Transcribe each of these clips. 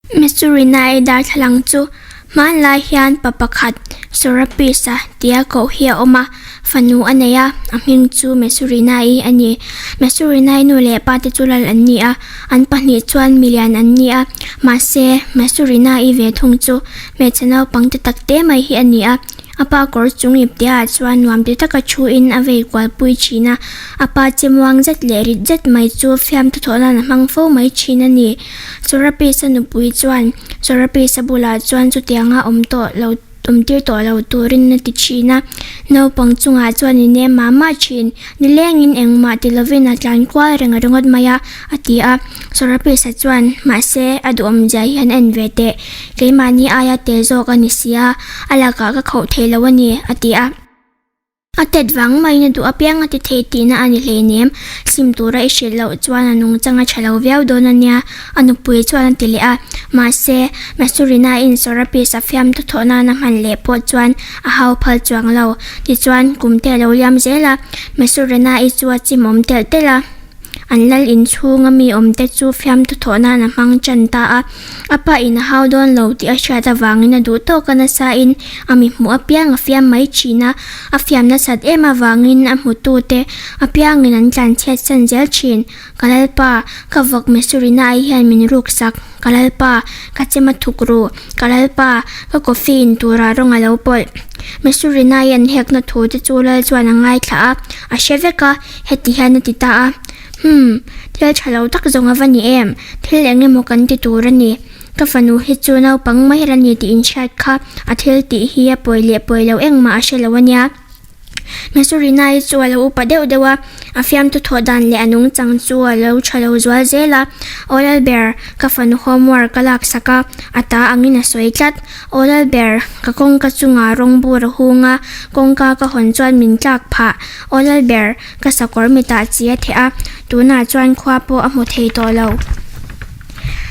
Mesurina-i darthlalang chu hmanlai hian pa pakhat Sorapis-a tia koh hi a awm a, fanu a nei a, a hming chu Mesurina-i a ni. Mesurina-i nu leh pa te chu lal an ni a, an pahnih chuan milian an ni a, mahse Mesurina-i ve thung chu hmeichhe naupang te tak te mai hi a ni a. A pa kawr chung ipteah chuan nuam ti taka thuin a vei kual pui thin a, a pa che muang zet leh rit zet mai chu fiamthu thawh nan a hmang fo mai thin a ni. Sorapis-a nupui chuan Sorapis-a bulah chuan chutianga awm tawh lo awm tir tawh lo turin a ti thin a, naupang chungah chuan i nem mah mah thin, nilengin engmah ti lovin a tlan kual reng ringawt mai a, a ti a. Sorapis-a chuan, Mahse, a duhawmzia hian en ve teh, keimahni aia tel zawk a ni si a, A lakah ka khauh thei lo a ni, a ti a. A tet vang maiin a duh apiang a ti thei tihna a ni hleinem. Sim tura i hrilh loh chuan a nungchang a tha lo viau dawn a nia, a nupui chuan a ti leh a. Mahse, Masurina-in Sorapis a fiamthu thawh nana hman leh pawh chuan a hau phal chuang lo. Tichuan, kum te a lo liam zel a, Masurina-i chu a chimawm telh telh a. An lal inchhunga mi awmte chu fiamthu thawh nan a hmang tan ta a, a pa in a hau dawn lo tih a hriat avangin a duh tawk a nasain a mi hmuh apiang a fiam mai thin a, a fiam nasat em avangin a hmutute apiangin an tlanchhiat san zel thin. Ka lalpa, ka vawk Mesurina ai hian min ruk sak, ka lalpa, ka chem a thuk ru, ka lalpa, ka coffee in turah rawng a lo pawlh. Mesurina i an hekna thu te chu lal chuan a ngaithla a, a hre vek a, Heti hian a ti ta a, Humm, thil tha lo tak zawng a va ni em? Thil eng emaw kan ti tur a ni. Ka fanu hi chu naupang mai la ni tih inhriat kha a thil tih hi a pawi leh pawi lo engmah a hre lo a nia. Mesurina-i chu a lo upa deuh deuh a, a fiamtu thawh dan leh a nungchang chu a lo tha lo zual zel a. Aw Lalber, ka fanu homework ka laksak a, a ta angin a sawi tlat. Aw Lalber, ka kawngka chungah rawng bur a hung a, kawngka ka hawn chuan min tlak phah. Aw Lalber, ka sakawr mitah chi a theh a, tunah chuan khua pawh a hmu thei tawh lo.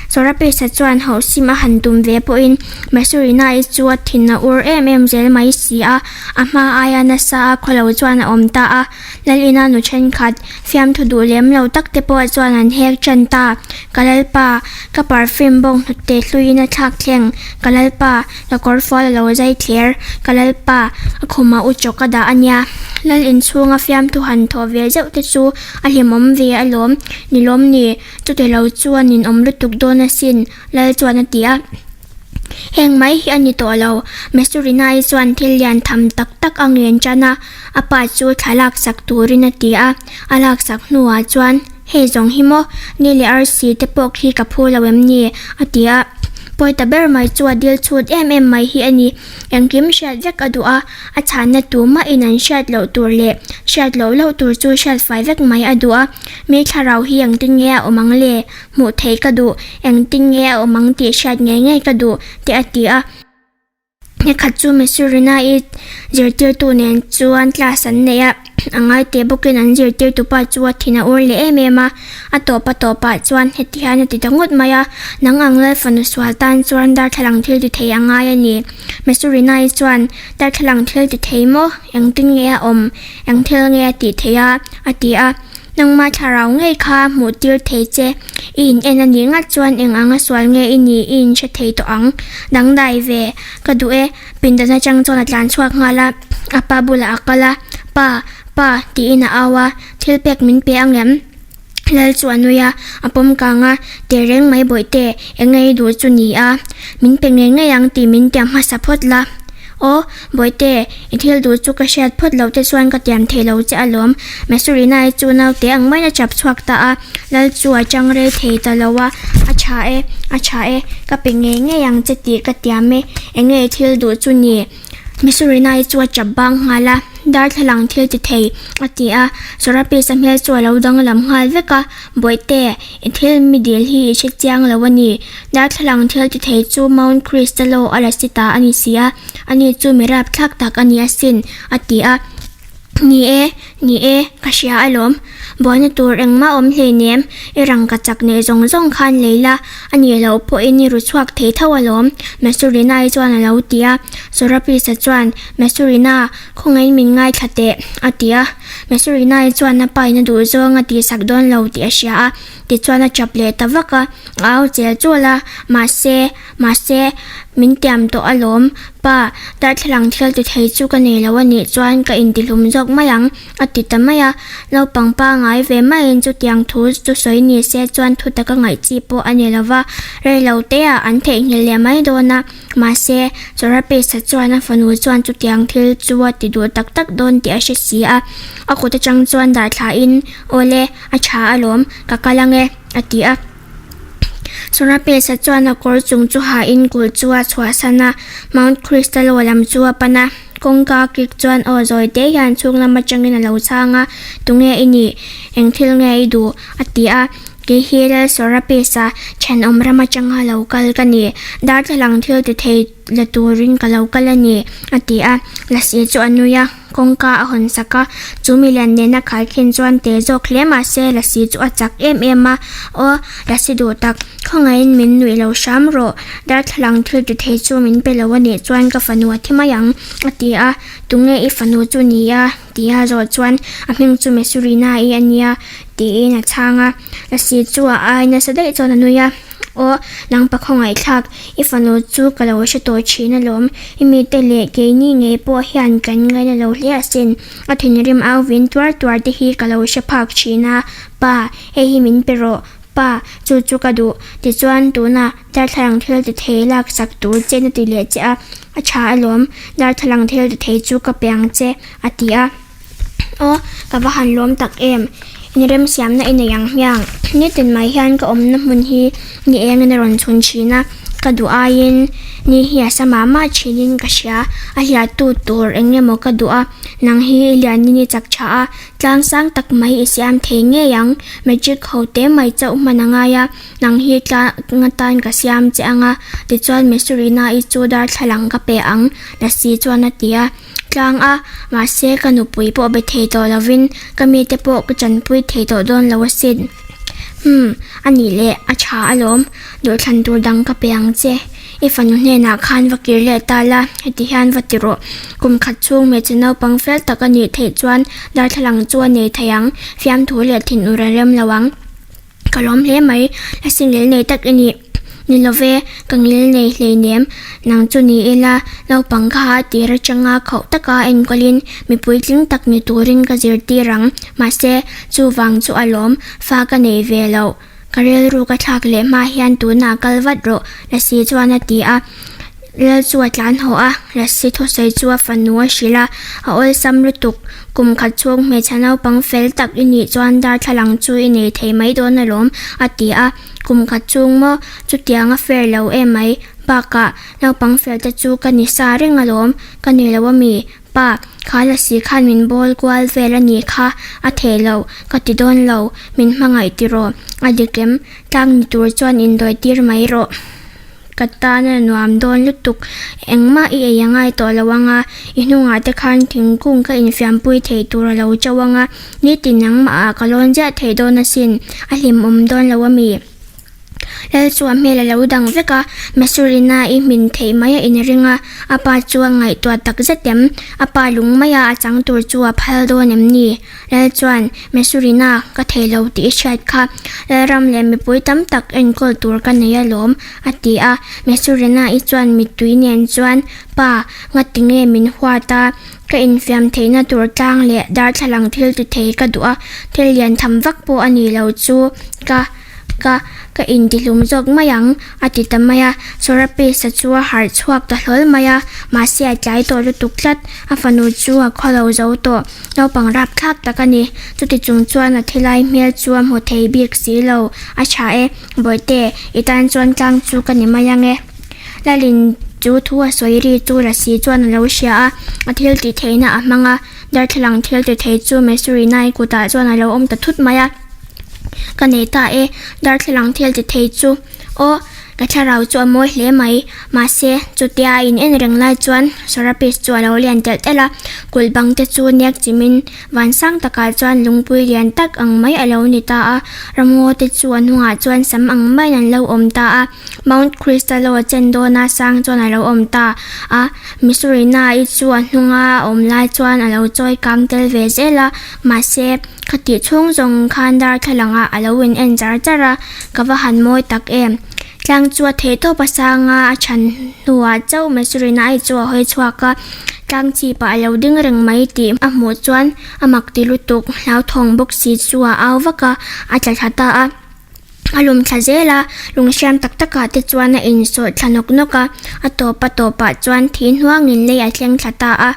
Sorapisa chuan hauhsim a han tum ve pawhin Masurina-i chu a thin a ur em em zel mai si a, a hma aia nasa a khawlo chuan a awm ta a. Lalina nu thenkhat, fiamthu duh lem lo tak te pawh chuan an hek tan ta. Ka Lalpa, ka perfume bawng hnute hluiin a thlak thleng. Ka Lalpa, ka kawr fual a lo zai thler. Ka Lalpa, a khumah u chawk a dah a nia. Lal inchhunga fiamthu han thawh ve zeuh te chu a hlimawm ve alawm. Ni lawm ni, chute lo chuan in awm lutuk dawn asin, Lal chuan a ti a. Heng mai hi a ni tawh lo, Mesurinai chuan thil lian tham tak tak a ngen tan a, a pa chu thla laksak turin a ti a, a laksak hnuah chuan, Hei zawng hi maw, ni leh arsi te pawh khi ka phu lo em ni? a ti a. Pawi ta ber mai chu a dil chhut em em mai hi a ni. Engkim hriat vek a duh a, a chhanna tu mahin an hriat loh tur leh hriat loh loh tur chu hriat fai vek mai a duh a, mi thlarau hi engtin nge a awm ang le? Hmuh theih ka duh, engtin nge a awm ang tih hriat ngei ngei ka duh, te a ti a. Nikhat chu Mesurina-i zirtirtu nen chuan class an nei a, a ngai teh bawkin an zirtirtu pa chu a thin a ur leh em em a. A tawp a tawpah chuan heti hian a ti ta ngawt mai a, Nang ang lal fanu sual tan chuan darthlalang thil ti thei a ngai a ni. Mesurina-i chuan, Darthlalang thil ti thei maw? Engtin nge a awm? Eng thil nge a tih theih a? a ti a. Nangmah thlarau ngei kha hmuh tir thei che. I in en a nih ngat chuan eng anga sual nge i nih i in hre thei tawh ang. Dangdai ve, ka duh e. Pindan atang chuan a tlan chhuak nghal a, a pa bulah a kal a, Pa, pa, tiin a au a, thil pek min pe ang em? Lal chu a nui a, a pawm kang a, Tehreng mai bawihte, eng nge i duh chu ni a? Min pe ngei ngei ang tih min tiam hmasa phawt la. Aw, Bawihte, i thil duh chu ka hriat phawt lo te chuan ka tiam thei lo che alawm. Mesurina-i chu naute ang maiin a chap chhuak ta a, Lal chu a chang rei thei ta lo a, A tha e, a tha e, ka pe ngei ngei ang che tih ka tiam e, eng nge i thil duh chu ni? Mesurina-i chu a chap bang nghal a, Darthlalang thil ti thei, a ti a, Sorapis-a hmel chu a lo danglam nghal vek a, Bawihte, i thil mi dil hi i hre chiang lo a ni. Darthlalang thil ti thei chu Mount Cristallo a la si ta a ni si a, ani chu mi rapthlak tak a ni asin, a ti a. Ni e, ni e, ka hria alawm. Buaina tur engmah awm hleinem, i rangkachak neih zawng zawng khan lei la, a nih loh pawhin i ru chhuak thei tho alawm, Mesurina-i chuan a lo ti a. Sorapis-a chuan, Mesurina, khawngaihin min ngaithla teh, a ti a. Mesurina-i chuan a pain a duh zawng a tihsak dawn lo tih a hria a, tichuan a chap leh ta vak a, a au chel chul a, mahse, Mahse, min tiam tawh alawm. Pa, darthlalang thil ti thei chu ka nei lo a nih chuan ka intihlum zawk mai ang, a ti ta mai a. Naupang pangai ve maiin chutiang thu chu sawi ni se chuan thu taka ngaih chi pawh a ni lo va, rei lo teah an theihnghilh leh mai dawn a. Mahse, Chawrapesa chuan a fanu chuan chutiang thil chu a ti duh tak tak dawn tih a hre si a. A kut atang chuan dahthlain, Awle, a tha alawm, ka kal ang e, a ti a. Sorapesa chuan a kawr chung chu hain kulh chu a chhuahsan a, Mount Crystal aw lam chu a pan a. Kawngka kik chuan aw zawi te hian chhung lam atangin a lo chhang a, Tunge i nih? Eng thil nge i duh? a ti a. Kei hi Lal Sorapesa thenawm ram atanga lo kal ka ni. Darthlalang thil ti thei la turin ka lo kal a ni, a ti a. Lasi chu a nui a, kawngka a hawn sak a. Chu milian nena khaikhin chuan te zawk hle mah se Lasi chu a chak em em a. Aw, Lasi duh tak, khawngaihin min nuih lo hram rawh. Darthlalang thil ti thei chu min pe lo a nih chuan ka fanu a thi mai ang, a ti a. Tunge i fanu chu ni a? ti a zawh chuan a hming chu Mesurina-i a nia, tiin a chhang a. Lasi chu a ai nasa daih chuan a nui a. Aw, nang pa khawngaihthlak, i fanu chu ka lo hre tawh thin alawm. I mite leh keini ngei pawh hian kan ngaina lo hle asin. A thinrim au vin tuar tuar te hi ka lo hre phak thin a, Pa, hei hi min pe rawh. Pa, chu chu ka duh. Tichuan, tunah darthlalang thil ti thei lak sak tur che na ti leh che a, a tha alawm, darthlalang thil ti thei chu ka pe ang che, a ti a. Aw, ka va han lawm tak em? Inremsiamna i nei ang hmiang. Nitin mai hian ka awmna hmun hi ni engin a rawn chhun thin a, ka duh aiin ni hi a sa mah mah thinin ka hria. A hliahtu tur eng emaw ka duh a, nang hi i lianin i chak tha a, tlang sang tak mai i siam thei ngei ang. Magic ho te mai chauh hman a ngai a, nang hi tlang atan ka siam che ang a, tichuan Mesurina-i chu darthlalang ka pe ang, Lasi chuan a ti a. Tlang a, mahse ka nupui pawh be thei tawh lovin ka mite pawh ka chanpui thei tawh dawn lo asin. Umm, a nih leh a tha alawm, duhthlan tur dang ka pe ang che. I fanu hnenah khan va kir leh ta la, heti hian va ti rawh. Kum khat chhung hmeichhe naupang fel tak a nih theih chuan darthlalang chu a nei thei ang, fiamthu leh thinur a rem lo ang. Ka lawm hle mai, la singil nei tak i nih. Ni love, ka ngil nei hleinem. Nang chu ni ila, naupang kha a tir atanga khauh taka enkawlin mi puitling tak ni turin ka zirtir ang. Mahse, chuvang chu a lawm, fa ka nei ve loh. Ka rilru ka thlak leh hma hian tunah kal vat rawh, Lasi chuan a ti a. Lal chu a tlan haw a, Lasi thusawi chu a fanu a hrilh a, a awlsam lutuk. Kum khat chhung hmeichhe naupang fel tak i nih chuan darthlalang chu i nei thei mai dawn alawm, a ti a. Kum khat chhung maw? Chutiang a fair lo em mai. Bakah, naupang fel te chu ka ni sa reng alawm, ka ni lo ami? Pa, kha Lasi khan min bawl kual vel a nih kha, a thei lo, ka ti dawn lo, min hmangaih tiraw? A dik em? Tlang ni tur chuan indawi tir mai rawh. Ka tan a nuam dawn lutuk. Engmah i ei a ngai tawh lo ang a, i hnungah te khan thingkung ka infiampui thei tur a lo chauh ang a, nitin nangmahah ka lawn ziah thei dawn asin, a hlimawm dawn lo a mi? Lal chu a hmel a lo dang vek a, Masurina i hmin theih mai a inring a, a pa chu a ngaihtuah tak zet em? A pa lung maia a chang tur chu a phal dawn em ni? Lal chuan, Mesurina, ka thei lo tih i hriat kha. Lalram leh mipui tam tak enkawl tur ka nei alawm, a ti a. Mesurina-i chuan mittui nen chuan, Pa, ngati nge min huat a? Ka infiam theihna tur tlang leh darthlalang thil ti thei ka duh a, thil lian tham vak pawh a ni lo chu ka. Ka, ka intihlum zawk mai ang, a ti ta mai a. Sorapis-a chu a harh chhuak ta hlawl mai a, mahse a tlai tawh lutuk tlat. A fanu chu a khaw lo zo tawh. Naupang rapthlak tak a ni. Chuti chung chuan a thilai hmel chu a hmu thei bik si lo. A tha e, Bawihte, i tan chuan tlang chu ka ni mai ang e. Lalin chu thu a sawi ri chu Lasi chuan a lo hria a, a thil tih theihna a hmang a. Darthlalang thil ti thei chu Mesurina-i kutah chuan a lo awm ta thut mai a. Ka nei ta e, darthlalang thil ti thei chu. Aw, Ka thlarau chu a mawi hle mai. Mahse, chutia a in en reng lai chuan Sorapis chu a lo lian telh telh a, kulh bang te chu nek chimin van sang takah chuan lungpui lian tak ang mai a lo ni ta a, ramngaw te chu a hnungah chuan sam ang maiin an lo awm ta a. Mount Cristallo chen dawna sang chuan a lo awm ta a, Missouri-na-i chu a hnunga a awm lai chuan a lo chawi kang tel ve zel a, mahse, khatih chhung zawng khan darthlalang ah a lo in en char char a, ka va han mawi tak em. Tlang chu a theih tawp a sang a, a chhan hnuah chauh Missouri-na-i chu a hawi chhuak a, tlang chipah a lo ding reng mai tih a hmuh chuan a mak ti lutuk, hlauthawng bawk si chu a au vak a, a tla thla ta a. A lum thla zel a, lung hriam tak takah te chuan a insawh thla nawk nawk a, a tawp a tawpah chuan thi hnuangin lei a thleng thla ta a.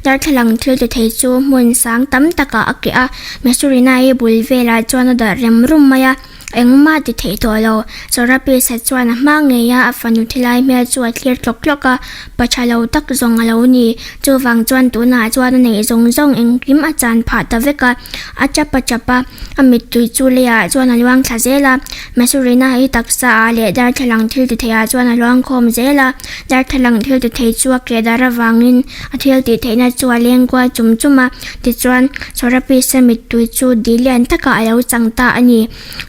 Darthlalang thil ti thei chu hmun sang tam takah a keh a, Mesurina-i bul velah chuan a darh rem rum mai a, engmah ti thei tawh lo. Sorapis-a chuan a hma ngei a, a fanu thilai hmel chu a thlir tlawk tlawk a, pa tha lo tak zawng a lo ni. Chuvang chuan tunah chuan a neih zawng zawng engkim a chan phah ta vek a, a tap a tap a. A mittui chu leiah chuan a luang thla zel a, Masurina hi taksa ah leh darthlalang thil ti theiah chuan a luang khawm zel a, darthlalang thil ti thei chu a keh dar avangin a thil tih theihna chu a leng kual chum chum a, tichuan Sorapis-a mittui chu dil lian takah a lo chang ta a ni.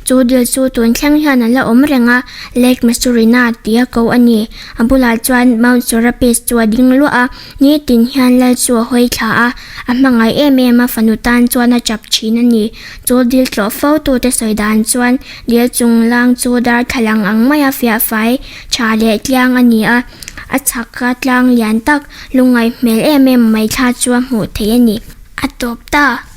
Chu dil chu tun thleng hian a la awm reng a, Lake Masurina tia ko a ni. A bulah chuan Mount Sorapis chu a ding luah a. Nitin hian lal chu a hawi thla a, a hmangaih em em a fanu tan chuan a chap thin a ni. Chu dil tlawh fo tute sawi dan chuan dil chung lang chu darthlalang ang maia fiah fai tha leh tliang a ni a, a chhak a tlang lian tak lungngaih hmel em em mai thla chu a hmuh theih a ni. A tawp ta.